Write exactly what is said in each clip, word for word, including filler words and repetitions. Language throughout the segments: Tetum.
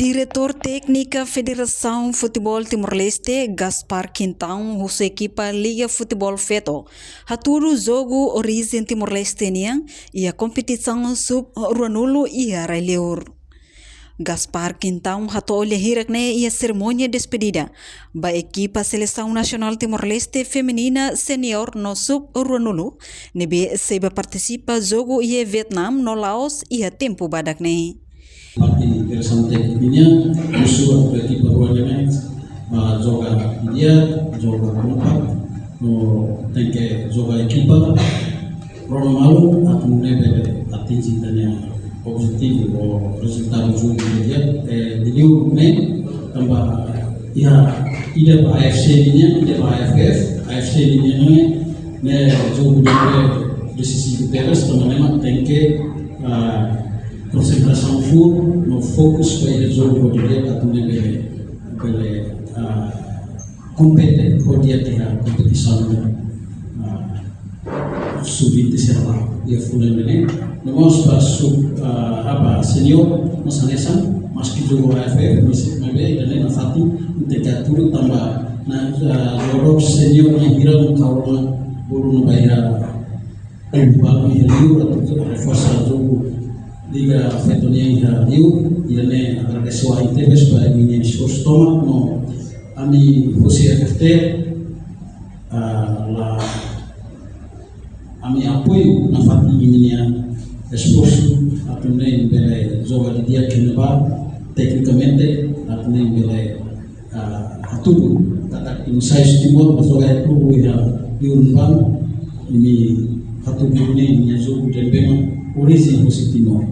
Diretór Téknika Federasaun Futeból Timor-Leste, Gaspar Quintão, husu ekipa Liga Futeból Feto hatudu jogu orijen Timor-Leste nian iha kompetisaun sub ruanulu iha rai-liur. Gaspar Quintão hato'o lia hirak-ne'e iha serimónia despedida ba ekipa Selesaun Nasionál Timor-Lleste Feminina Senior no sub ruanulu ne'ebé sei bá partisipa jogu iha Vietnam no Laos iha tempu badak ne'e. Parte diresaun téknika nian, husu atu ekipa rua ne'e, ah, joga di'ak, joga kompak, no tenke joga ekipa, rona malu, atu nune'e bele atinje ita-nia objetivu ou rezultadu jogu di'ak, eh, di liur ne'e, tanba iha ida ba A F C nian, ida ba A F F, A F C nian ne'e, ne'e jogu ne'ebé desisivu tebes, tanba ne'e mak tenke, ah, konsentrasaun full, no fokus ba iha jogu hodi di'ak atu nune'e bele, bele, ah, kompete hodi di'ak iha kompetisaun, ah, sub vinte sira ba iha fulan ne'e. No mós ba sub, ah, ba senior, mós hanesan, maski jogu A F F, maski maibé, ida-ne'e nafatin, tenke hatudu tanba, ah, jogadór senior nia hira no kawan bolu no ba iha Ai, balu iha liur atu reforsa jogu Liga Feto nian iha liur, ida-ne'e agradese wa'in tebes ba imi-nia esforsu tomak no ami husi F F T, ah, la ami apoiu nafatin imi-nia esforsu atu nune'e bele joga di'ak iha ne'ebá teknikamente atu nune'e bele ah, hatudu katak imi sai husi Timor, mas joga iha klubu iha liur ne'ebá, imi hatudu nune'e imi-nia jogu ne'ebé mak orijen husi Timor.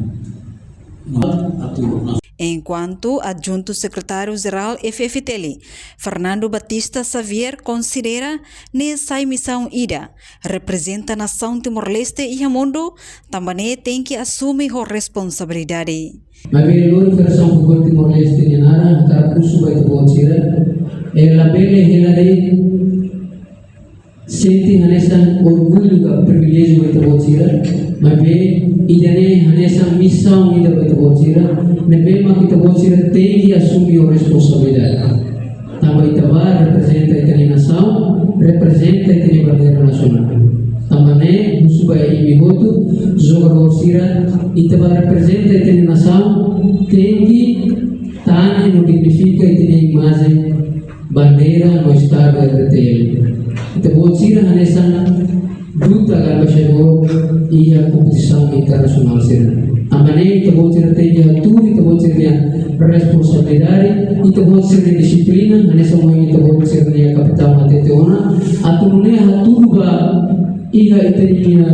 Atu, ah. Enkuantu Adjuntu Sekretáriu Jerál F F T L, Fernando Batista Xavier konsidera ne'e sai misaun ida, reprezenta nasaun Timor-Leste iha mundu, tanba ne'e tenke asume ho responsabilidade. Maibé lori Federasaun Futeból Timor-Leste nia naran hakarak husu ba ita-boot sira, eh, labele hela de'it sente hanesan orgullu ka priviléjiu ba ita-boot sira, maibé ida-ne'e hanesan misaun ida ba ita-boot sira, ne'ebé mak ita-boot sira tenke asume ho responsabilidade. Tanba ita bá reprezenta ita-nia nasaun, reprezenta ita-nia bandeira nasionál. Tanba ne'e, husu ba imi hotu, jogadór sira, ita bá reprezenta ita-nia nasaun, tenke tane no dignifika ita-nia imajen, bandeira no estadu R D T L. Ita-boot sira hanesan duta ka embaixadór iha kompetisaun internasionál sira. Tanba ne'e ita-boot sira tenke hatudu ita-boot sira-nia responsabilidade, ita-boot sira-nia dixiplina, hanesan ohin ita-boot sira-nia kapitaun hatete ona, atu nune'e hatudu ba iha ita-nia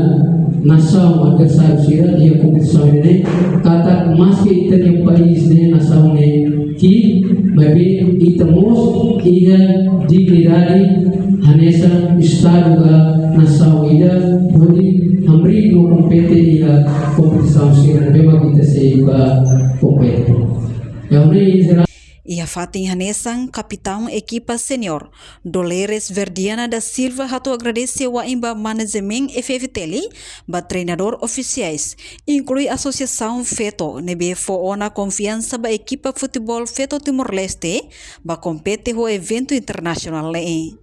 nasaun adversáriu sira iha kompetisaun ne'e, katak maski ita-nia país ne'e, nasaun ne'e ki'ik, maibé ita mós iha dignidade hanesan estadu ka nasaun ida hodi hamriik no kompete iha kompetisaun sira ne'ebé mak ita sei bá kompete. Iha ne'e, em geral, iha fatin hanesan, kapitaun ekipa senior, Dolores Verdiana da Silva hato'o agradese wa'in ba manajemen F F T L, ba treinadór ofisiais, inklui Asosiasaun Feto, ne'ebé fó ona konfiansa ba ekipa futeból feto Timor-Leste, bá kompete ho eventu internasionál ne'e.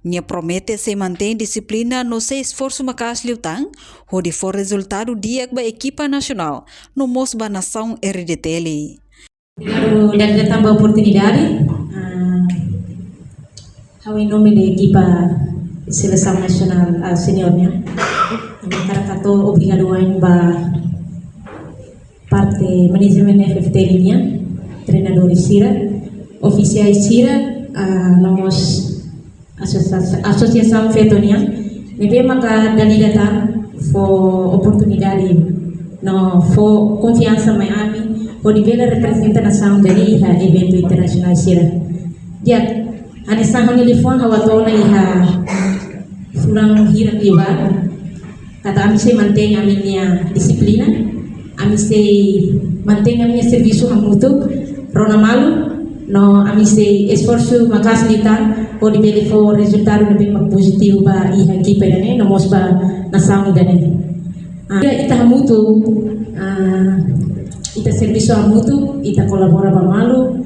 Nia promete sei mantein dixiplina no sei esforsu maka'as liután, hodi fó rezultadu di'ak ba ekipa nasionál, no mós ba nasaun R D T L. Obrigadu, dada tanba oportunidade. Ah, ha'u em nome de ekipa Selesaun Nasionál, ah, senior nian, ami hakarak hato'o obrigadu wa'in ba parte manajemen F F T L nian, treinadór sira, ofisiais sira, ah, no mós Asosia-, Asosiasaun Feto nian, ne'ebé maka dala ida tan fó oportunidade no fó konfiansa mai ami, hodi bele reprezenta nasaun ida-ne'e iha eventu internasionál sira. Di'ak, hanesan ha'u-nia liafuan ha'u hato'o ona iha fulan hirak liubá, katak ami sei mantein ami-nia dixiplina, ami sei mantein ami-nia servisu hamutuk, rona malu, no ami sei esforsu maka'as liután, hodi bele fó rezultadu ne'ebé mak pozitivu ba iha ekipa ida-ne'e, no mós ba nasaun ida-ne'e. Ah, ita hamutuk, ah, Ita servisu hamutuk, ita kolabora ba malu,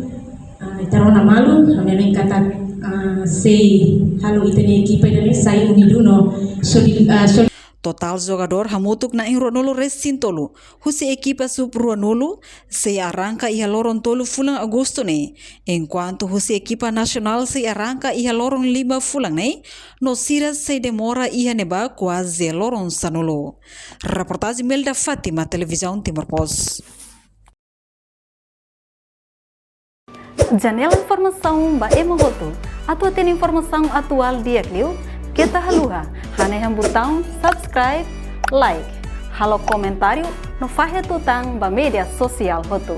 ah, ita rona malu, ami hanoin katak, ah, sei halo ita-nia ekipa ida-ne'e sai unidu no soli-, ah, soli- Totál jogadór hamutuk na'in ruanulu-resin-tolu husi ekipa sub ruanulu sei arranka iha loron tolu fulan Agostu ne'e, enkuantu husi ekipa nasionál sei arranka iha loron lima fulan ne'e, no sira sei demora iha ne'ebá kuaze loron sanulu. Reportajen Melda Fátima, Televizaun Timor Post. Janela informasaun ba ema hotu. Atu hatene informasaun atuál di'ak liu, keta haluha hanehan butaun subscribe, like, halo komentáriu no fahe tutan ba média sosiál hotu.